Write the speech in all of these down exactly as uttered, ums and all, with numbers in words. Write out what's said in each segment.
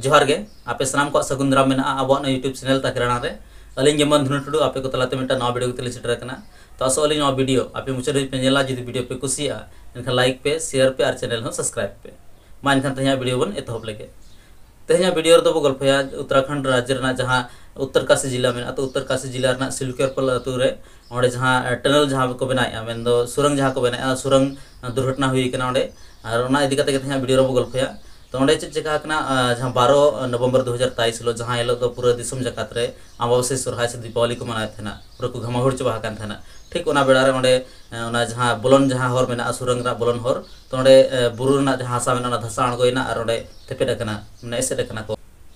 ᱡᱚᱦᱟᱨ ᱜᱮ, ᱟᱯᱮ ᱥᱟᱱᱟᱢ ᱠᱚᱣᱟᱜ ᱥᱟᱹᱜᱩᱱ ᱫᱟᱨᱟᱢ ᱢᱮᱱᱟᱜᱼᱟ ᱟᱵᱚᱣᱟᱜ ᱱᱚᱣᱟ YouTube channel ᱛᱟᱠᱮᱨᱟᱱᱟ ᱨᱮ᱾ ᱟᱹᱞᱤᱧ ᱜᱮ ᱢᱟᱹᱱ ᱫᱷᱚᱱᱩ ᱴᱩᱰᱩ ᱟᱯᱮ ᱠᱚ ᱛᱟᱞᱟᱛᱮ ᱢᱤᱫᱴᱟᱝ ᱱᱟᱣᱟ video ᱠᱟᱛᱮ ᱞᱤᱧ ᱥᱮᱴᱮᱨ ᱟᱠᱟᱱᱟ᱾ ᱛᱚ ᱟᱥᱚᱜ ᱟᱹᱞᱤᱧ ᱱᱚᱣᱟ video ᱟᱯᱮ ᱢᱩᱪᱟᱹᱫ ᱫᱷᱟᱹᱵᱤᱡ ᱯᱮ ᱧᱮᱞᱟ᱾ ᱡᱩᱫᱤ video ᱯᱮ ᱠᱩᱥᱤᱭᱟᱜᱼᱟ, ᱮᱱᱠᱷᱟᱱ like ᱯᱮ, share ᱯᱮ ᱟᱨ channel ᱦᱚᱸ subscribe ᱯᱮ᱾ ᱢᱟ ᱮᱱᱠᱷᱟᱱ ᱛᱮᱦᱮᱧᱟᱜ video ᱵᱚᱱ ᱮᱛᱚᱦᱚᱵ ᱞᱮᱜᱮ᱾ ᱛᱮᱦᱮᱧᱟᱜ video ᱨᱮᱫᱚ ᱵᱚ ᱜᱚᱞᱯᱷᱚᱭᱟ ᱩᱛᱛᱚᱨᱟᱠᱷᱚᱸᱰ ᱨᱟᱡᱽ ᱨᱮᱱᱟᱜ ᱡᱟᱦᱟᱸ ᱩᱛᱛᱚᱨ ᱠᱟᱥᱤ ᱡᱤᱞᱟ ᱢᱮᱱᱟᱜᱼᱟ, ᱛᱚ ᱩᱛᱛᱚᱨ ᱠᱟᱥᱤ ᱡᱤᱞᱟ ᱨᱮᱱᱟᱜ ᱥᱤᱞᱠᱮᱨᱯᱟᱞ ᱟᱹᱛᱩ ᱨᱮ ᱚᱸᱰᱮ ᱡᱟᱦᱟᱸ tunnel ᱡᱟᱦᱟᱸ ᱠᱚ ᱵᱮᱱᱟᱣᱮᱫᱼᱟ, ᱢᱮᱱᱫᱚ ᱥᱩᱨᱟᱝ ᱡᱟᱦᱟᱸ ᱠᱚ ᱵᱮᱱᱟᱣᱮᱫᱼᱟ, ᱥᱩᱨᱟᱝ ᱫᱩᱨᱜᱷᱚᱴᱚᱱᱟ ᱦᱩᱭ ᱟᱠᱟᱱᱟ ᱚᱸᱰᱮ᱾ ᱟᱨ ᱚᱱᱟ ᱤᱫᱤ ᱠᱟᱛᱮ ᱜᱮ ᱛᱮᱦᱮᱧᱟᱜ video ᱨᱮᱵᱚ ᱜᱚᱞᱯᱷᱚᱭᱟ᱾ ᱛᱚ ᱚᱸᱰᱮ ᱪᱮᱫ ᱪᱮᱠᱟ ᱟᱠᱟᱱᱟ, ᱟᱸ, ᱡᱟᱦᱟᱸ ᱵᱟᱨᱚ ᱱᱚᱵᱷᱮᱢᱵᱚᱨ ᱫᱩ ᱦᱟᱡᱟᱨ ᱛᱮᱭᱤᱥ ᱦᱤᱞᱳᱜ, ᱡᱟᱦᱟᱸ ᱦᱤᱞᱳᱜ ᱫᱚ ᱯᱩᱨᱟᱹ ᱫᱤᱥᱚᱢ ᱡᱟᱠᱟᱛ ᱨᱮ ᱟᱢᱵᱟᱵᱟᱹᱥᱭᱟᱹ ᱥᱚᱨᱦᱟᱭ ᱥᱮ ᱫᱤᱯᱟᱵᱚᱞᱤ ᱠᱚ ᱢᱟᱱᱟᱣᱮᱫ ᱛᱟᱦᱮᱱᱟ, ᱯᱩᱨᱟᱹ ᱠᱚ ᱜᱷᱟᱢᱟᱦᱩᱲ ᱪᱟᱵᱟ ᱟᱠᱟᱱ ᱛᱟᱦᱮᱱᱟ, ᱴᱷᱤᱠ ᱚᱱᱟ ᱵᱮᱲᱟ ᱨᱮ ᱚᱸᱰᱮ, ᱟᱸ, ᱚᱱᱟ ᱡᱟᱦᱟᱸ ᱵᱚᱞᱚᱱ ᱡᱟᱦᱟᱸ ᱦᱚᱨ ᱢᱮᱱᱟᱜᱼᱟ, ᱥᱩᱨᱟᱝ ᱨᱮᱱᱟᱜ ᱵᱚᱞᱚᱱ ᱦᱚᱨ, ᱛᱚ ᱚᱸᱰᱮ, ᱮ, ᱵᱩᱨᱩ ᱨᱮᱱᱟᱜ ᱡᱟᱦᱟᱸ ᱦᱟᱥᱟ ᱢᱮᱱᱟᱜᱼᱟ, ᱚᱱᱟ ᱫᱷᱟᱥᱟᱣ ᱟᱬᱜᱚᱭᱮᱱᱟ ᱟᱨ ᱚᱸᱰᱮ ᱛᱮᱯᱮᱫ ᱟᱠᱟᱱᱟ, ᱢᱟᱱᱮ ᱮᱥᱮᱫ ᱟᱠᱟᱱᱟ ᱠᱚ᱾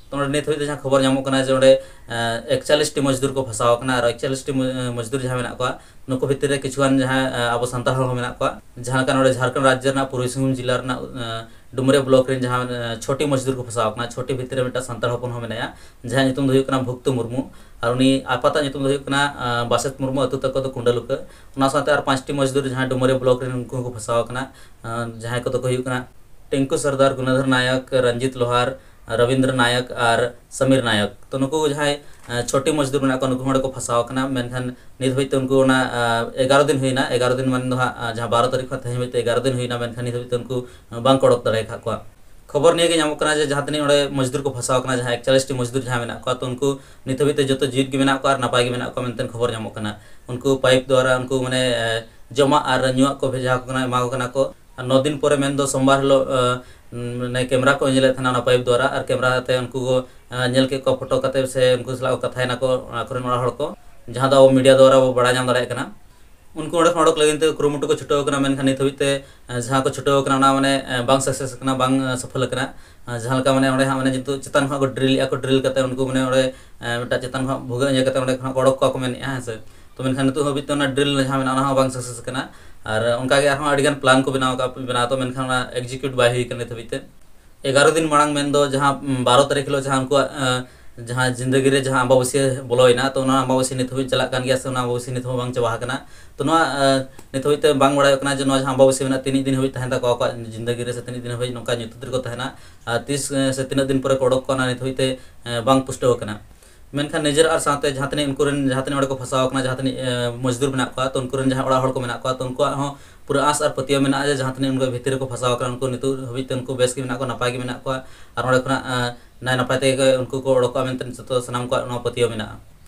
ᱛᱚ ᱚᱸᱰᱮ ᱱᱤᱛ ᱦᱟᱹᱵᱤᱡ ᱛᱮ ᱡᱟᱦᱟᱸ ᱠᱷᱚᱵᱚᱨ ᱧᱟᱢᱚᱜ ᱠᱟᱱᱟ ᱡᱮ ᱚᱸᱰᱮ, ᱮ, ᱮᱠᱪᱟᱞᱤᱥ ᱴᱤ ᱢᱚᱡᱫᱩᱨ ᱠᱚ ᱯᱷᱟᱸᱥᱟᱣ ᱟᱠᱟᱱᱟ ᱟᱨ ᱮᱠᱪᱟᱞᱤᱥ ᱴᱤ ᱢᱚ-, ᱮ, ᱢᱚᱡᱫᱩᱨ ᱡᱟᱦᱟᱸ ᱢᱮᱱᱟᱜ ᱠᱚᱣᱟ, ᱱᱩᱠᱩ ᱵᱷᱤᱛᱤᱨ ᱨᱮ ᱠᱤᱪᱷᱩᱜᱟᱱ ᱡᱟᱦᱟᱸ, ᱮ, ᱟᱵᱚ ᱥᱟᱱᱛᱟᱲ ᱦᱚᱲ ᱦᱚᱸ ᱢᱮᱱᱟᱜ ᱠᱚᱣᱟ᱾ ᱡᱟᱦᱟᱸ ᱞᱮᱠᱟ ᱱᱚᱰᱮ ᱡᱷᱟᱲᱠᱷᱚᱸᱰ ᱨᱟᱡᱽᱡᱚ ᱨᱮᱱᱟᱜ ᱯᱩᱨᱵᱤ ᱥᱤᱝᱵᱷᱩᱢ ᱡᱤᱞᱟ ᱨᱮᱱᱟᱜ, ᱮ, ᱰᱩᱢᱨᱤᱭᱟ ᱵᱞᱚᱠ ᱨᱮᱱ ᱡᱟᱦᱟᱸ, ᱮ, ᱪᱷᱚᱴᱤ ᱢᱚᱡᱫᱩᱨ ᱠᱚ ᱯᱷᱟᱸᱥᱟᱣ ᱟᱠᱟᱱᱟ, ᱪᱷᱚᱴᱤ ᱵᱷᱤᱛᱤᱨ ᱨᱮ ᱢᱤᱫᱴᱟᱝ ᱥᱟᱱᱛᱟᱲ ᱦᱚᱯᱚᱱ ᱦᱚᱸ ᱢᱮᱱᱟᱭᱟ, ᱡᱟᱦᱟᱸᱭᱟᱜ ᱧᱩᱛᱩᱢ ᱫᱚ ᱦᱩᱭᱩᱜ ᱠᱟᱱᱟ ᱵᱷᱩᱠᱛᱩ ᱢᱩᱨᱢᱩ᱾ ᱟᱨ ᱩᱱᱤ ᱟᱯᱟᱛᱟᱜ ᱧᱩᱛᱩᱢ ᱫᱚ ᱦᱩᱭᱩᱜ ᱠᱟᱱᱟ, ᱮ, ᱵᱟᱥᱮᱛ ᱢᱩᱨᱢᱩ, ᱟᱹᱛᱩ ᱛᱟᱠᱚ ᱫᱚ ᱠᱩᱸᱰᱟᱹᱞᱩᱠᱟᱹ᱾ ᱚᱱᱟ ᱥᱟᱶᱛᱮ ᱟᱨ ᱯᱟᱸᱪᱴᱤ ᱢᱚᱡᱫᱩᱨ ᱡᱟᱦᱟᱸᱭ ᱰᱩᱢᱨᱤᱭᱟ ᱵᱞᱚᱠ ᱨᱮᱱ ᱩᱱᱠᱩ ᱦᱚᱸᱠᱚ ᱯᱷᱟᱸᱥᱟᱣ ᱟᱠᱟᱱᱟ, ᱮ, ᱡᱟᱦᱟᱸᱭ ᱠᱚᱫᱚ ᱠᱚ ᱦᱩᱭᱩᱜ ᱠᱟᱱᱟ ᱴᱤᱝᱠᱩ ᱥᱚᱨᱫᱟᱨ, ᱜᱩᱱᱟᱫᱷᱚᱨ ᱱᱟᱭᱚᱠ, ᱨᱚᱧᱡᱤᱛ ᱞᱳᱦᱟᱨ, ᱨᱚᱵᱤᱱᱫᱨᱚ ᱱᱟᱭᱚᱠ ᱟᱨ ᱥᱟᱢᱤᱨ ᱱᱟᱭᱚᱠ᱾ ᱛᱚ ᱱᱩᱠᱩ ᱡᱟᱦᱟᱸᱭ, ᱮ, ᱪᱷᱚᱴᱤ ᱢᱚᱡᱫᱩᱨ ᱢᱮᱱᱟᱜ ᱠᱚᱣᱟ, ᱱᱩᱠᱩ ᱦᱚᱸ ᱚᱸᱰᱮ ᱠᱚ ᱯᱷᱟᱸᱥᱟᱣ ᱟᱠᱟᱱᱟ᱾ ᱢᱮᱱᱠᱷᱟᱱ ᱱᱤᱛ ᱦᱟᱹᱵᱤᱡ ᱛᱮ ᱩᱱᱠᱩ ᱚᱱᱟ, ᱮ, ᱮᱜᱟᱨᱚ ᱫᱤᱱ ᱦᱩᱭᱱᱟ, ᱮᱜᱟᱨᱚ ᱫᱤᱱ ᱢᱟᱱᱮ ᱫᱚ ᱦᱟᱸᱜ, ᱮ, ᱡᱟᱦᱟᱸ ᱵᱟᱨᱚ ᱛᱟᱹᱨᱤᱠᱷ ᱠᱷᱚᱱ ᱛᱮᱦᱮᱧ ᱦᱟᱹᱵᱤᱡ ᱛᱮ ᱮᱜᱟᱨᱚ ᱫᱤᱱ ᱦᱩᱭᱱᱟ, ᱢᱮᱱᱠᱷᱟᱱ ᱱᱤᱛ ᱦᱟᱹᱵᱤᱡ ᱛᱮ ᱩᱱᱠᱩ, ᱮ, ᱵᱟᱝ ᱠᱚ ᱚᱰᱚᱠ ᱫᱟᱲᱮ ᱟᱠᱟᱫ ᱠᱚᱣᱟ᱾ ᱠᱷᱚᱵᱚᱨ ᱱᱤᱭᱟᱹ ᱜᱮ ᱧᱟᱢᱚᱜ ᱠᱟᱱᱟ ᱡᱮ ᱡᱟᱦᱟᱸ ᱛᱤᱱᱟᱹᱜ ᱚᱸᱰᱮ ᱢᱚᱡᱫᱩᱨ ᱠᱚ ᱯᱷᱟᱸᱥᱟᱣ ᱟᱠᱟᱱᱟ, ᱡᱟᱦᱟᱸ ᱮᱠᱪᱟᱞᱤᱥ ᱴᱤ ᱢᱚᱡᱫᱩᱨ ᱡᱟᱦᱟᱸ ᱢᱮᱱᱟᱜ ᱠᱚᱣᱟ, ᱛᱚ ᱩᱱᱠᱩ ᱱᱤᱛ ᱦᱟᱹᱵᱤᱡ ᱛᱮ ᱡᱚᱛᱚ ᱡᱤᱣᱤᱫ ᱜᱮ ᱢᱮᱱᱟᱜ ᱠᱚᱣᱟ ᱟᱨ ᱱᱟᱯᱟᱭ ᱜᱮ ᱢᱮᱱᱟᱜ ᱠᱚᱣᱟ ᱢᱮᱱᱛᱮ ᱠᱷᱚᱵᱚᱨ ᱧᱟᱢᱚᱜ ᱠᱟᱱᱟ᱾ ᱩᱱᱠᱩ ᱯᱟᱭᱤᱯ ᱫᱣᱟᱨᱟ ᱩᱱᱠᱩ ᱢᱟᱱᱮ, ᱮ, ᱡᱚᱢᱟᱜ ᱟᱨ ᱧᱩᱣᱟᱜ ᱠᱚ ᱵᱷᱮᱡᱟ ᱟᱠᱚ ᱠᱟᱱᱟ, ᱮᱢᱟ ᱠᱚ ᱠᱟᱱᱟ ᱠᱚ᱾ ᱟᱨ ᱱᱚ ᱫᱤᱱ ᱯᱚᱨᱮ ᱢᱮᱱᱫᱚ ᱥᱳᱢᱵᱟᱨ ᱦᱤᱞᱳᱜ, ᱮ, ᱢᱟᱱᱮ ᱠᱮᱢᱨᱟ ᱠᱚ ᱧᱮᱞᱮᱫ ᱛᱟᱦᱮᱱᱟ ᱚᱱᱟ ᱯᱟᱭᱤᱯ ᱫᱣᱟᱨᱟ, ᱟᱨ ᱠᱮᱢᱨᱟ ᱛᱮ ᱩᱱᱠᱩ ᱠᱚ, ᱮ, ᱧᱮᱞ ᱠᱮᱫ ᱠᱚᱣᱟ ᱯᱷᱳᱴᱳ ᱠᱟᱛᱮ ᱥᱮ ᱩᱱᱠᱩ ᱥᱟᱞᱟᱜ ᱠᱚ ᱠᱟᱛᱷᱟᱭᱮᱱᱟ ᱠᱚ, ᱚᱱᱟ ᱠᱚᱨᱮᱱ ᱚᱲᱟᱜ ᱦᱚᱲ ᱠᱚ, ᱡᱟᱦᱟᱸ ᱫᱚ ᱟᱵᱚ ᱢᱤᱰᱤᱭᱟ ᱫᱣᱟᱨᱟ ᱵᱚ ᱵᱟᱲᱟᱭ ᱧᱟᱢ ᱫᱟᱲᱮᱭᱟᱜ ᱠᱟᱱᱟ᱾ ᱩᱱᱠᱩ ᱚᱸᱰᱮ ᱠᱷᱚᱱ ᱚᱰᱚᱠ ᱞᱟᱹᱜᱤᱫ ᱛᱮ ᱠᱩᱨᱩᱢᱩᱴᱩ ᱠᱚ ᱪᱷᱩᱴᱟᱹᱣ ᱠᱟᱱᱟ, ᱢᱮᱱᱠᱷᱟᱱ ᱱᱤᱛ ᱦᱟᱹᱵᱤᱡ ᱛᱮ, ᱮ, ᱡᱟᱦᱟᱸ ᱠᱚ ᱪᱷᱩᱴᱟᱹᱣ ᱠᱟᱱᱟ ᱚᱱᱟ ᱢᱟᱱᱮ, ᱮ, ᱵᱟᱝ ᱥᱟᱠᱥᱮᱥ ᱠᱟᱱᱟ, ᱵᱟᱝ, ᱮ, ᱥᱚᱯᱷᱚᱞ ᱠᱟᱱᱟ᱾ ᱮ, ᱡᱟᱦᱟᱸ ᱞᱮᱠᱟ ᱢᱟᱱᱮ ᱚᱸᱰᱮ ᱦᱟᱸᱜ ᱢᱟᱱᱮ ᱱᱤᱛᱚᱜ ᱪᱮᱛᱟᱱ ᱠᱷᱚᱱᱟᱜ ᱠᱚ ᱰᱨᱤᱞᱮᱜᱼᱟ ᱠᱚ, ᱰᱨᱤᱞ ᱠᱟᱛᱮ ᱩᱱᱠᱩ ᱢᱟᱱᱮ ᱚᱸᱰᱮ, ᱮ, ᱢᱤᱫᱴᱟᱝ ᱪᱮᱛᱟᱱ ᱠᱷᱚᱱᱟᱜ ᱵᱷᱩᱜᱟᱹᱜ ᱤᱭᱟᱹ ᱠᱟᱛᱮ ᱚᱸᱰᱮ ᱠᱷᱚᱱᱟᱜ ᱠᱚ ᱚᱰᱚᱠ ᱠᱚᱣᱟ ᱠᱚ ᱢᱮᱱᱮᱜᱼᱟ, ᱦᱮᱸ ᱥᱮ᱾ ᱛᱚ ᱢᱮᱱᱠᱷᱟᱱ ᱱᱤᱛᱚᱜ ᱦᱟᱹᱵᱤᱡ ᱛᱮ ᱚᱱᱟ ᱰᱨᱤᱞ ᱡᱟᱦᱟᱸ ᱢᱮᱱᱟᱜᱼᱟ ᱚᱱᱟ ᱦᱚᱸ ᱵᱟᱝ ᱥᱟᱠᱥᱮᱥ ᱠᱟᱱᱟ᱾ ᱟᱨ ᱚᱱᱠᱟ ᱜᱮ ᱟᱨᱦᱚᱸ ᱟᱹᱰᱤ ᱜᱟᱱ ᱯᱞᱟᱱ ᱠᱚ ᱵᱮᱱᱟᱣ ᱠᱟᱜᱼᱟ, ᱵᱮᱱᱟᱣ ᱫᱚ, ᱢᱮᱱᱠᱷᱟᱱ ᱚᱱᱟ ᱮᱠᱡᱤᱠᱤᱭᱩᱴ ᱵᱟᱭ ᱦᱩᱭ ᱠᱟᱱᱟ ᱱᱤᱛ ᱦᱟᱹᱵᱤᱡ ᱛᱮ᱾ ᱮᱜᱟᱨᱚ ᱫᱤᱱ ᱢᱟᱲᱟᱝ ᱢᱮᱱᱫᱚ ᱡᱟᱦᱟᱸ, ᱩᱢ, ᱵᱟᱨᱚ ᱛᱟᱹᱨᱤᱠᱷ ᱦᱤᱞᱳᱜ ᱡᱟᱦᱟᱸ ᱩᱱᱠᱩᱣᱟᱜ, ᱮ, ᱡᱟᱦᱟᱸ ᱡᱤᱱᱫᱟᱹᱜᱤ ᱨᱮ ᱡᱟᱦᱟᱸ ᱟᱢᱵᱟᱵᱟᱹᱥᱭᱟᱹ ᱵᱚᱞᱚᱭᱮᱱᱟ, ᱛᱚ ᱚᱱᱟ ᱟᱢᱵᱟᱵᱟᱹᱥᱭᱟᱹ ᱱᱤᱛ ᱦᱟᱹᱵᱤᱡ ᱪᱟᱞᱟᱜ ᱠᱟᱱ ᱜᱮᱭᱟ ᱥᱮ ᱚᱱᱟ ᱟᱢᱵᱟᱵᱟᱹᱥᱭᱟᱹ ᱱᱤᱛ ᱦᱚᱸ ᱵᱟᱝ ᱪᱟᱵᱟ ᱟᱠᱟᱱᱟ? ᱛᱚ ᱱᱚᱣᱟ ᱱᱤᱛ ᱦᱟᱹᱵᱤᱡ ᱛᱮ ᱵᱟᱝ ᱵᱟᱲᱟᱭᱚᱜ ᱠᱟᱱᱟ ᱡᱮ ᱱᱚᱣᱟ ᱡᱟᱦᱟᱸ ᱟᱢᱵᱟᱵᱟᱹᱥᱭᱟᱹ ᱢᱮᱱᱟᱜᱼᱟ, ᱛᱤᱱᱟᱹᱜ ᱫᱤᱱ ᱦᱟᱹᱵᱤᱡ ᱛᱟᱦᱮᱱ ᱛᱟᱠᱚᱣᱟ ᱟᱠᱚᱣᱟᱜ ᱡᱤᱱᱫᱟᱹᱜᱤ ᱨᱮ, ᱥᱮ ᱛᱤᱱᱟᱹᱜ ᱫᱤᱱ ᱦᱟᱹᱵᱤᱡ ᱱᱚᱝᱠᱟ ᱧᱩᱛᱟᱹᱛ ᱨᱮᱠᱚ ᱛᱟᱦᱮᱱᱟ, ᱟᱨ ᱛᱤᱥ ᱥᱮ ᱛᱤᱱᱟᱹᱜ ᱫᱤᱱ ᱯᱚᱨᱮ ᱠᱚ ᱚᱰᱚᱠ ᱠᱚᱣᱟ, ᱚᱱᱟ ᱱᱤᱛ ᱦᱟᱹᱵᱤᱡ ᱛᱮ ᱵᱟᱝ ᱯᱩᱥᱴᱟᱹᱣ ᱟᱠᱟᱱᱟ᱾ ᱢᱮᱱᱠᱷᱟᱱ ᱱᱤᱡᱮᱨ ᱟᱨ ᱥᱟᱶᱛᱮ ᱡᱟᱦᱟᱸ ᱛᱤᱱᱟᱹᱜ ᱩᱱᱠᱩ ᱨᱮᱱ ᱡᱟᱦᱟᱸ ᱛᱤᱱᱟᱹᱜ ᱚᱸᱰᱮ ᱠᱚ ᱯᱷᱟᱸᱥᱟᱣ ᱟᱠᱟᱱᱟ, ᱡᱟᱦᱟᱸ ᱛᱤᱱᱟᱹᱜ ᱢᱚᱡᱽᱫᱩᱨ ᱢᱮᱱᱟᱜ ᱠᱚᱣᱟ, ᱛᱚ ᱩᱱᱠᱩ ᱨᱮᱱ ᱡᱟᱦᱟᱸ ᱚᱲᱟᱜ ᱦᱚᱲ ᱠᱚ ᱢᱮᱱᱟᱜ ᱠᱚᱣᱟ, ᱛᱚ ᱩᱱᱠᱩᱣᱟᱜ ᱦᱚᱸ ᱯᱩᱨᱟᱹ ᱟᱸᱥ ᱟᱨ ᱯᱟᱹᱛᱭᱟᱹᱣ ᱢᱮᱱᱟᱜᱼᱟ ᱡᱮ ᱡᱟᱦᱟᱸ ᱛᱤᱱᱟᱹᱜ ᱩᱱᱠᱩ ᱵᱷᱤᱛᱤᱨ ᱨᱮᱠᱚ ᱯᱷᱟᱸᱥᱟᱣ ᱟᱠᱟᱱᱟ, ᱩᱱᱠᱩ ᱱᱤᱛᱚᱜ ᱦᱟᱹᱵᱤᱡ ᱛᱮ ᱩᱱᱠᱩ ᱵᱮᱥ ᱜᱮ ᱢᱮᱱᱟᱜ ᱠᱚᱣᱟ, ᱱᱟᱯᱟᱭ ᱜᱮ ᱢᱮᱱᱟᱜ ᱠᱚᱣᱟ, ᱟᱨ ᱚᱸᱰᱮ ᱠᱷᱚᱱᱟᱜ ᱱᱟᱭ ᱱᱟᱯᱟᱭ ᱛᱮᱜᱮ ᱩᱱᱠᱩ ᱠᱚ ᱚᱰᱚᱠᱚᱜᱼᱟ ᱢᱮᱱᱛᱮ ᱡᱚᱛᱚ ᱥᱟᱱᱟᱢ ᱠᱚᱣᱟᱜ ᱱᱚᱣᱟ ᱯᱟᱹᱛᱭᱟᱹᱣ ᱢᱮᱱᱟᱜᱼᱟ᱾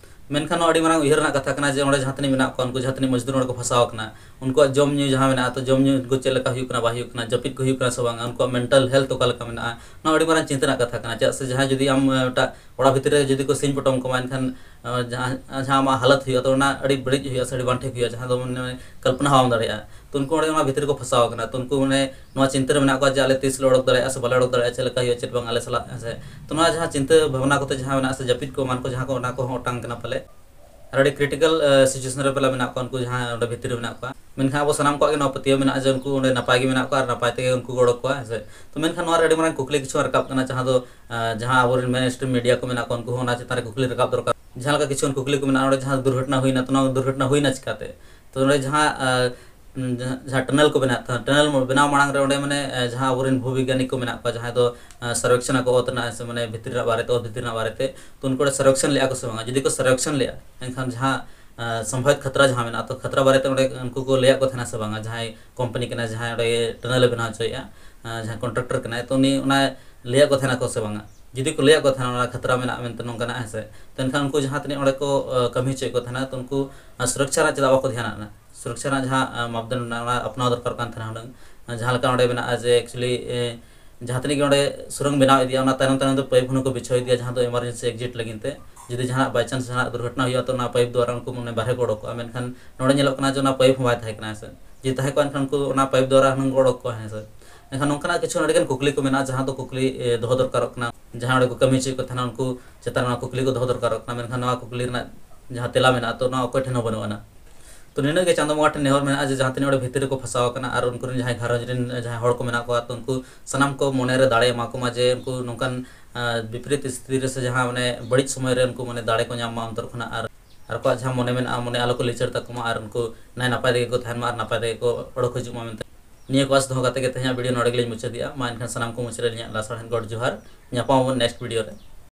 ᱢᱮᱱᱠᱷᱟᱱ ᱱᱚᱣᱟ ᱟᱹᱰᱤ ᱢᱟᱨᱟᱝ ᱩᱭᱦᱟᱹᱨ ᱨᱮᱱᱟᱜ ᱠᱟᱛᱷᱟ ᱠᱟᱱᱟ ᱡᱮ ᱚᱸᱰᱮ ᱡᱟᱦᱟᱸ ᱛᱤᱱᱟᱹᱜ ᱢᱮᱱᱟᱜ ᱠᱚᱣᱟ, ᱩᱱᱠᱩ ᱡᱟᱦᱟᱸ ᱛᱤᱱᱟᱹᱜ ᱢᱚᱡᱽᱫᱩᱨ ᱚᱸᱰᱮ ᱠᱚ ᱯᱷᱟᱸᱥᱟᱣ ᱟᱠᱟᱱᱟ, ᱩᱱᱠᱩᱣᱟᱜ ᱡᱚᱢ ᱧᱩ ᱡᱟᱦᱟᱸ ᱢᱮᱱᱟᱜᱼᱟ, ᱛᱚ ᱡᱚᱢ ᱧᱩ ᱩᱱᱠᱩ ᱪᱮᱫ ᱞᱮᱠᱟ ᱦᱩᱭᱩᱜ ᱠᱟᱱᱟ, ᱵᱟᱭ ᱦᱩᱭᱩᱜ ᱠᱟᱱᱟ, ᱡᱟᱹᱯᱤᱫ ᱠᱚ ᱦᱩᱭᱩᱜ ᱠᱟᱱᱟ ᱥᱮ ᱵᱟᱝ, ᱩᱱᱠᱩᱣᱟᱜ ᱢᱮᱱᱴᱟᱞ ᱦᱮᱞᱛᱷ ᱚᱠᱟ ᱞᱮᱠᱟ ᱢᱮᱱᱟᱜᱼᱟ, ᱱᱚᱣᱟ ᱟᱹᱰᱤ ᱢᱟᱨᱟᱝ ᱪᱤᱱᱛᱟᱹ ᱨᱮᱱᱟᱜ ᱠᱟᱛᱷᱟ ᱠᱟᱱᱟ᱾ ᱪᱮᱫᱟᱜ ᱥᱮ ᱡᱟᱦᱟᱸᱭ ᱡᱩᱫᱤ ᱟᱢ ᱢᱤᱫᱴᱟᱜ ᱚᱲᱟᱜ ᱵᱷᱤᱛᱤᱨ ᱨᱮ ᱡᱩᱫᱤ ᱠᱚ ᱥᱤᱧ ᱯᱚᱴᱚᱢ ᱠᱚᱢᱟ, ᱮᱱᱠᱷᱟᱱ ᱡᱟᱦᱟᱸ ᱡᱟᱦᱟᱸ ᱟᱢᱟᱜ ᱦᱟᱞᱚᱛ ᱦᱩᱭᱩᱜᱼᱟ, ᱛᱚ ᱚᱱᱟ ᱟᱹᱰᱤ ᱵᱟᱹᱲᱤᱡ ᱦᱩᱭᱩᱜᱼᱟ ᱥᱮ ᱟᱹᱰᱤ ᱵᱟᱝ ᱴᱷᱤᱠ ᱦᱩᱭᱩᱜᱼᱟ, ᱡᱟᱦᱟᱸ ᱫᱚ ᱢᱟᱱᱮ ᱠᱚᱞᱯᱚᱱᱟ ᱦᱚᱸ ᱵᱟᱢ ᱫᱟᱲᱮᱭᱟᱜᱼᱟ᱾ ᱛᱚ ᱩᱱᱠᱩ ᱚᱸᱰᱮ ᱚᱱᱟ ᱵᱷᱤᱛᱤᱨ ᱨᱮᱠᱚ ᱯᱷᱟᱸᱥᱟᱣ ᱟᱠᱟᱱᱟ᱾ ᱛᱚ ᱩᱱᱠᱩ ᱢᱟᱱᱮ ᱱᱚᱣᱟ ᱪᱤᱱᱛᱟᱹ ᱨᱮ ᱢᱮᱱᱟᱜ ᱠᱚᱣᱟ ᱡᱮ ᱟᱞᱮ ᱛᱤᱥ ᱞᱮ ᱚᱰᱚᱠ ᱫᱟᱲᱮᱭᱟᱜᱼᱟ ᱥᱮ ᱵᱟᱞᱮ ᱚᱰᱚᱠ ᱫᱟᱲᱮᱭᱟᱜᱼᱟ, ᱪᱮᱫ ᱞᱮᱠᱟ ᱦᱩᱭᱩᱜᱼᱟ, ᱪᱮᱫ ᱵᱟᱝ ᱟᱞᱮ ᱥᱟᱞᱟᱜ, ᱦᱮᱸ ᱥᱮ᱾ ᱛᱚ ᱱᱚᱣᱟ ᱡᱟᱦᱟᱸ ᱪᱤᱱᱛᱟᱹ ᱵᱷᱟᱵᱽᱱᱟ ᱠᱚᱛᱮ ᱡᱟᱦᱟᱸ ᱢᱮᱱᱟᱜᱼᱟ ᱥᱮ ᱡᱟᱹᱯᱤᱫ ᱠᱚ ᱮᱢᱟᱱ ᱠᱚ, ᱡᱟᱦᱟᱸ ᱠᱚ, ᱚᱱᱟ ᱠᱚᱦᱚᱸ ᱚᱴᱟᱝ ᱠᱟᱱᱟ ᱯᱟᱞᱮ᱾ ᱟᱨ ᱟᱹᱰᱤ ᱠᱨᱤᱴᱤᱠᱟᱞ ᱥᱤᱪᱩᱭᱮᱥᱚᱱ ᱨᱮ ᱯᱟᱞᱮ ᱢᱮᱱᱟᱜ ᱠᱚᱣᱟ ᱩᱱᱠᱩ ᱡᱟᱦᱟᱸ ᱚᱸᱰᱮ ᱵᱷᱤᱛᱤᱨ ᱨᱮ ᱢᱮᱱᱟᱜ ᱠᱚᱣᱟ᱾ ᱢᱮᱱᱠᱷᱟᱱ ᱟᱵᱚ ᱥᱟᱱᱟᱢ ᱠᱚᱣᱟᱜ ᱜᱮ ᱱᱚᱣᱟ ᱯᱟᱹᱛᱭᱟᱹᱣ ᱢᱮᱱᱟᱜᱼᱟ ᱡᱮ ᱩᱱᱠᱩ ᱚᱸᱰᱮ ᱱᱟᱯᱟᱭ ᱜᱮ ᱢᱮᱱᱟᱜ ᱠᱚᱣᱟ ᱟᱨ ᱱᱟᱯᱟᱭ ᱛᱮᱜᱮ ᱩᱱᱠᱩ ᱠᱚ ᱚᱰᱚᱠ ᱠᱚᱣᱟ, ᱦᱮᱸ ᱥᱮ᱾ ᱛᱚ ᱢᱮᱱᱠᱷᱟᱱ ᱱᱚᱣᱟ ᱨᱮ ᱟᱹᱰᱤ ᱢᱟᱨᱟᱝ ᱠᱩᱠᱞᱤ ᱠᱤᱪᱷᱩ ᱨᱟᱠᱟᱵ ᱠᱟᱱᱟ, ᱡᱟᱦᱟᱸ ᱫᱚ ᱟᱸ, ᱡᱟᱦᱟᱸ ᱟᱵᱚᱨᱮᱱ ᱢᱮᱱ ᱥᱴᱨᱤᱢ ᱢᱤᱰᱤᱭᱟ ᱠᱚ ᱢᱮᱱᱟᱜ ᱠᱚᱣᱟ, ᱩᱱᱠᱩ ᱦᱚᱸ ᱚᱱᱟ ᱪᱮᱛᱟᱱ ᱨᱮ ᱠᱩᱠᱞᱤ ᱨᱟᱠᱟᱵ ᱫᱚᱨᱠᱟᱨ᱾ ᱡᱟᱦᱟᱸ ᱞᱮᱠᱟ ᱠᱤᱪᱷᱩ ᱠᱩᱠᱞᱤ ᱠᱚ ᱢᱮᱱᱟᱜᱼᱟ, ᱚᱸᱰᱮ ᱡᱟᱦᱟᱸ ᱫᱩᱨᱜᱷᱚᱴᱚᱱᱟ ᱦᱩᱭᱱᱟ, ᱛᱚ ᱱᱚᱣᱟ ᱫᱩᱨᱜᱷᱚᱴᱚᱱᱟ ᱦᱩᱭᱱᱟ ᱪᱤᱠᱟᱹᱛᱮ? ᱛᱚ ᱚᱸᱰᱮ ᱡᱟᱦᱟᱸ, ᱟᱸ, ᱡᱟᱦᱟᱸ, ᱡᱟᱦᱟᱸ ᱴᱟᱱᱮᱞ ᱠᱚ ᱵᱮᱱᱟᱣ ᱛᱟᱦᱮᱸ, ᱴᱟᱱᱮᱞ ᱵᱮᱱᱟᱣ ᱢᱟᱲᱟᱝ ᱨᱮ ᱚᱸᱰᱮ ᱢᱟᱱᱮ, ᱟᱸ, ᱡᱟᱦᱟᱸ ᱟᱵᱚᱨᱮᱱ ᱵᱷᱩᱵᱤᱜᱽᱜᱟᱱᱤ ᱠᱚ ᱢᱮᱱᱟᱜ ᱠᱚᱣᱟ, ᱡᱟᱦᱟᱸᱭ ᱫᱚ, ᱟᱸ, ᱥᱚᱨᱵᱮᱠᱷᱚᱱ ᱟᱠᱚ ᱚᱛ ᱨᱮᱱᱟᱜ ᱥᱮ ᱢᱟᱱᱮ ᱵᱷᱤᱛᱤᱨ ᱨᱮᱱᱟᱜ ᱵᱟᱨᱮᱛᱮ, ᱚᱛ ᱵᱷᱤᱛᱤᱨ ᱨᱮᱱᱟᱜ ᱵᱟᱨᱮᱛᱮ, ᱛᱚ ᱩᱱᱠᱩ ᱚᱸᱰᱮ ᱥᱚᱨᱵᱮᱠᱷᱚᱱ ᱞᱮᱫᱼᱟ ᱠᱚ ᱥᱮ ᱵᱟᱝᱟ? ᱡᱩᱫᱤ ᱠᱚ ᱥᱚᱨᱵᱮᱠᱷᱚᱱ ᱞᱮᱫᱼᱟ, ᱮᱱᱠᱷᱟᱱ ᱡᱟᱦᱟᱸ, ᱟᱸ, ᱥᱚᱢᱵᱷᱟᱵᱤᱛ ᱠᱷᱟᱛᱨᱟ ᱡᱟᱦᱟᱸ ᱢᱮᱱᱟᱜᱼᱟ, ᱛᱚ ᱠᱷᱟᱛᱨᱟ ᱵᱟᱨᱮᱛᱮ ᱚᱸᱰᱮ ᱩᱱᱠᱩ ᱠᱚ ᱞᱟᱹᱭᱟᱫ ᱠᱚ ᱛᱟᱦᱮᱱᱟ ᱥᱮ ᱵᱟᱝᱟ, ᱡᱟᱦᱟᱸᱭ ᱠᱳᱢᱯᱟᱱᱤ ᱠᱟᱱᱟ, ᱡᱟᱦᱟᱸᱭ ᱚᱸᱰᱮ ᱴᱟᱱᱮᱞ ᱮ ᱵᱮᱱᱟᱣ ᱦᱚᱪᱚᱭᱮᱫᱼᱟ, ᱟᱸ, ᱡᱟᱦᱟᱸᱭ ᱠᱚᱱᱴᱨᱟᱠᱴᱚᱨ ᱠᱟᱱᱟᱭ, ᱛᱚ ᱩᱱᱤ ᱚᱱᱟ ᱞᱟᱹᱭᱟᱫ ᱠᱚ ᱛᱟᱦᱮᱱᱟ ᱠᱚ ᱥᱮ ᱵᱟᱝᱟ? ᱡᱩᱫᱤ ᱠᱚ ᱞᱟᱹᱭᱟᱫ ᱠᱚ ᱛᱟᱦᱮᱱᱟ ᱚᱱᱟ ᱠᱷᱟᱛᱨᱟ ᱢᱮᱱᱟᱜᱼᱟ ᱢᱮᱱᱛᱮ ᱱᱚᱝᱠᱟᱱᱟᱜ, ᱦᱮᱸ ᱥᱮ, ᱛᱚ ᱮᱱᱠᱷᱟᱱ ᱩᱱᱠᱩ ᱡᱟᱦᱟᱸ ᱛᱤᱱᱟᱹᱜ ᱚᱸᱰᱮ ᱠᱚ, ᱟᱸ, ᱠᱟᱹᱢᱤ ᱦᱚᱪᱚᱭᱮᱫ ᱠᱚ ᱛᱟᱦᱮᱱᱟ, ᱛᱚ ᱩᱱᱠᱩ, ᱟᱸ, ᱥᱩᱨᱚᱠᱪᱷᱟ ᱨᱮᱱᱟᱜ ᱪᱮᱫᱟᱜ ᱵᱟᱠᱚ ᱫᱷᱮᱭᱟᱱᱟᱜ ᱠᱟᱱᱟ? ᱥᱩᱨᱚᱠᱪᱷᱟ ᱨᱮᱱᱟᱜ ᱡᱟᱦᱟᱸ, ᱟᱸ, ᱢᱟᱯᱫᱚᱱᱰ ᱢᱮᱱᱟᱜᱼᱟ, ᱚᱱᱟ ᱟᱯᱱᱟᱣ ᱫᱚᱨᱠᱟᱨ ᱠᱟᱱ ᱛᱟᱦᱮᱱᱟ ᱦᱩᱱᱟᱹᱝ᱾ ᱟᱸ, ᱡᱟᱦᱟᱸ ᱞᱮᱠᱟ ᱚᱸᱰᱮ ᱢᱮᱱᱟᱜᱼᱟ ᱡᱮ actually, ᱮ, ᱡᱟᱦᱟᱸ ᱛᱤᱱᱟᱹᱜ ᱜᱮ ᱚᱸᱰᱮ ᱥᱩᱨᱚᱝ ᱵᱮᱱᱟᱣ ᱤᱫᱤᱜᱼᱟ, ᱚᱱᱟ ᱛᱟᱭᱱᱚᱢ ᱛᱟᱭᱱᱚᱢ ᱛᱮ ᱯᱟᱭᱤᱯ ᱦᱩᱱᱟᱹᱝ ᱠᱚ ᱵᱤᱪᱷᱟᱹᱣ ᱤᱫᱤᱭᱟ, ᱡᱟᱦᱟᱸ ᱫᱚ ᱮᱢᱟᱨᱡᱮᱱᱥᱤ ᱮᱠᱡᱤᱴ ᱞᱟᱹᱜᱤᱫ ᱛᱮ᱾ ᱡᱩᱫᱤ ᱡᱟᱦᱟᱱᱟᱜ by chance ᱡᱟᱦᱟᱱᱟᱜ ᱫᱩᱨᱜᱷᱚᱴᱚᱱᱟ ᱦᱩᱭᱩᱜᱼᱟ, ᱛᱚ ᱚᱱᱟ ᱯᱟᱭᱤᱯ ᱫᱣᱟᱨᱟ ᱩᱱᱠᱩ ᱢᱟᱱᱮ ᱵᱟᱦᱨᱮ ᱠᱚ ᱚᱰᱚᱠᱚᱜᱼᱟ᱾ ᱢᱮᱱᱠᱷᱟᱱ ᱱᱚᱰᱮ ᱧᱮᱞᱚᱜ ᱠᱟᱱᱟ ᱡᱮ ᱚᱱᱟ ᱯᱟᱭᱤᱯ ᱦᱚᱸ ᱵᱟᱭ ᱛᱟᱦᱮᱸ ᱠᱟᱱᱟ, ᱦᱮᱸ ᱥᱮ᱾ ᱡᱩᱫᱤ ᱛᱟᱦᱮᱸ ᱠᱚᱜᱼᱟ, ᱮᱱᱠᱷᱟᱱ ᱩᱱᱠᱩ ᱚᱱᱟ ᱯᱟᱭᱤᱯ ᱫᱣᱟᱨᱟ ᱦᱩᱱᱟᱹᱝ ᱠᱚ ᱚᱰᱚᱠ ᱠᱚᱣᱟ, ᱦᱮᱸ ᱥᱮ᱾ ᱮᱱᱠᱷᱟᱱ ᱱᱚᱝᱠᱟᱱᱟᱜ ᱠᱤᱪᱷᱩ ᱟᱹᱰᱤᱜᱟᱱ ᱠᱩᱠᱞᱤ ᱠᱚ ᱢᱮᱱᱟᱜᱼᱟ, ᱡᱟᱦᱟᱸ ᱫᱚ ᱠᱩᱠᱞᱤ, ᱮ, ᱫᱚᱦᱚ ᱫᱚᱨᱠᱟᱨᱚᱜ ᱠᱟᱱᱟ᱾ ᱡᱟᱦᱟᱸᱭ ᱚᱸᱰᱮ ᱠᱚ ᱠᱟᱹᱢᱤ ᱦᱚᱪᱚᱭᱮᱫ ᱠᱚ ᱛᱟᱦᱮᱱᱟ, ᱩᱱᱠᱩ ᱪᱮᱛᱟᱱ ᱨᱮ ᱱᱚᱣᱟ ᱠᱩᱠᱞᱤ ᱠᱚ ᱫᱚᱦᱚ ᱫᱚᱨᱠᱟᱨᱚᱜ ᱠᱟᱱᱟ, ᱢᱮᱱᱠᱷᱟᱱ ᱱᱚᱣᱟ ᱠᱩᱠᱞᱤ ᱨᱮᱱᱟᱜ ᱡᱟᱦᱟᱸ ᱛᱮᱞᱟ ᱢᱮᱱᱟᱜᱼᱟ, ᱛᱚ ᱱᱚᱣᱟ ᱚᱠᱚᱭ ᱴᱷᱮᱱ ᱦᱚᱸ ᱵᱟᱹᱱᱩᱜ ᱟᱱᱟ᱾ ᱛᱚ ᱱᱤᱱᱟᱹᱜ ᱜᱮ ᱪᱟᱸᱫᱚ ᱵᱚᱸᱜᱟ ᱴᱷᱮᱱ ᱱᱮᱦᱚᱨ ᱢᱮᱱᱟᱜᱼᱟ ᱡᱮ ᱡᱟᱦᱟᱸ ᱛᱤᱱᱟᱹᱜ ᱚᱸᱰᱮ ᱵᱷᱤᱛᱤᱨ ᱨᱮᱠᱚ ᱯᱷᱟᱸᱥᱟᱣ ᱟᱠᱟᱱᱟ ᱟᱨ ᱩᱱᱠᱩ ᱨᱮᱱ ᱡᱟᱦᱟᱸᱭ ᱜᱷᱟᱨᱚᱸᱡᱽ ᱨᱮᱱ ᱡᱟᱦᱟᱸᱭ ᱦᱚᱲ ᱠᱚ ᱢᱮᱱᱟᱜ ᱠᱚᱣᱟ, ᱛᱚ ᱩᱱᱠᱩ ᱥᱟᱱᱟᱢ ᱠᱚ ᱢᱚᱱᱮ ᱨᱮ ᱫᱟᱲᱮ ᱮᱢᱟ ᱠᱚᱢᱟ ᱡᱮ ᱩᱱᱠᱩ ᱱᱚᱝᱠᱟᱱ ᱵᱤᱯᱨᱤᱛ ᱥᱛᱷᱤᱛᱤ ᱨᱮ ᱥᱮ ᱡᱟᱦᱟᱸ ᱢᱟᱱᱮ ᱵᱟᱹᱲᱤᱡ ᱥᱚᱢᱚᱭ ᱨᱮ ᱩᱱᱠᱩ ᱢᱟᱱᱮ ᱫᱟᱲᱮ ᱠᱚ ᱧᱟᱢ ᱢᱟ ᱚᱱᱛᱚᱨ ᱠᱷᱚᱱᱟᱜ, ᱟᱨ ᱟᱠᱚᱣᱟᱜ ᱡᱟᱦᱟᱸ ᱢᱚᱱᱮ ᱢᱮᱱᱟᱜᱼᱟ ᱢᱚᱱᱮ ᱟᱞᱚ ᱠᱚ ᱞᱤᱪᱟᱹᱲ ᱛᱟᱠᱚ ᱢᱟ ᱟᱨ ᱩᱱᱠᱩ ᱱᱟᱭ ᱱᱟᱯᱟᱭ ᱛᱮᱜᱮ ᱠᱚ ᱛᱟᱦᱮᱱ ᱢᱟ ᱟᱨ ᱱᱟᱯᱟᱭ ᱛᱮᱜᱮ ᱠᱚ ᱚᱰᱚᱠ ᱦᱤᱡᱩᱜ ᱢᱟ ᱢᱮᱱᱛᱮ᱾ ᱱᱤᱭᱟᱹ ᱠᱚ ᱟᱥ ᱫᱚᱦᱚ ᱠᱟᱛᱮ ᱜᱮ ᱛᱮᱦᱮᱧᱟᱜ ᱵᱷᱤᱰᱤᱭᱳ ᱱᱚᱰᱮ ᱜᱮᱞᱤᱧ ᱢᱩᱪᱟᱹᱫᱮᱜᱼᱟ᱾ ᱢᱟ ᱮᱱᱠᱷᱟᱱ ᱥᱟᱱᱟᱢ ᱠᱚ ᱢᱩᱪᱟᱹᱫ ᱨᱮ ᱟᱹᱞᱤᱧᱟᱜ ᱞᱟᱥᱟᱲᱦᱮᱫ ᱜᱚᱰ ᱡᱚᱦᱟᱨ᱾ ᱧᱟᱯᱟᱢ ᱟᱵᱚᱱ ᱱᱮᱠᱥᱴ ᱵᱷᱤᱰᱤᱭᱳ ᱨᱮ᱾